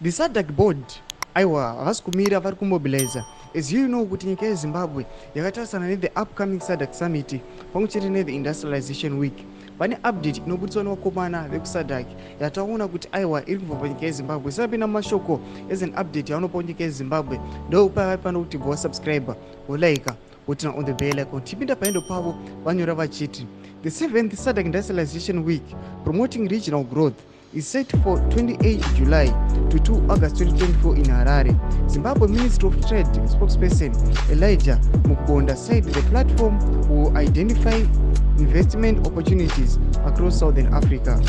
The SADC board, aiwa, havasi kumira, vari kumobiliza. As you know kuti nyika yeZimbabwe yakatarisana nethe upcoming SADC summit pamwe chete nethe Industrialization Week. Pane update inobudiswa nevakomana vekuSADC yataona kuti aiwa, iri kubva panyika yeZimbabwe. Tisapinda mumashoko, as an update yavanopa nyika yeZimbabwe, ndopava pano kuti bva wasubscribe, wolike, woturn on the bell icon. Tipinda paendo pavo, vanyora vachiti the seventh SADC Industrialization Week, Promoting Regional Growth, is set for 28 July to 2 August 2024 in Harare. Zimbabwe Ministry of Trade spokesperson Elijah Mukonda said the platform will identify investment opportunities across Southern Africa.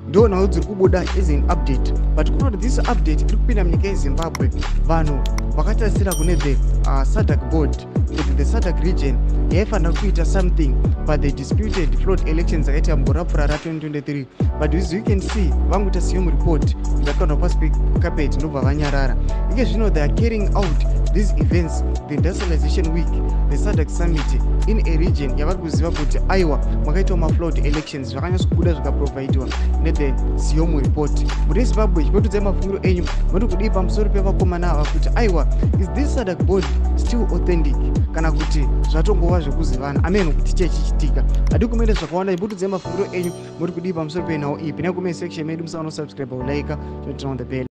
Ndo nhau dziri kubuda as an update, but kuona kuti this update iri kupinda munyika yeZimbabwe, vanhu vakatarisira kune the SADC board kuti the SADC region yaifanira kuita something, but the disputed flawed elections dzakaitika mugore rapfuura ra2023. But as you can see, vangoita SEOM report yakakandwa pasi pecarpet, ndobva vanyarara. Ike zvino they are carrying out these events, the Industrialization Week, the SADC summit, in a region yavari kuziva kuti aiwa, makaitwa maflawed elections, zvakanyatsokubuda zvikaprovidiwa nethe SEOM report. Muri Zimbabwe, chipotudzai mafungiro enyu. Muri kudii pamusoro pevakomana ava kuti aiwa, is this SADC board still authentic kana kuti zvatongova zvekuzivana ameno kuti chii chichitika? Hadi kumende zvakawanda. Chipotudzai mafungiro enyu. Muri kudii pamusoro penhau iyi? Pinai comment section medu. Musaona kusubscribe, ulike, turn on the bell.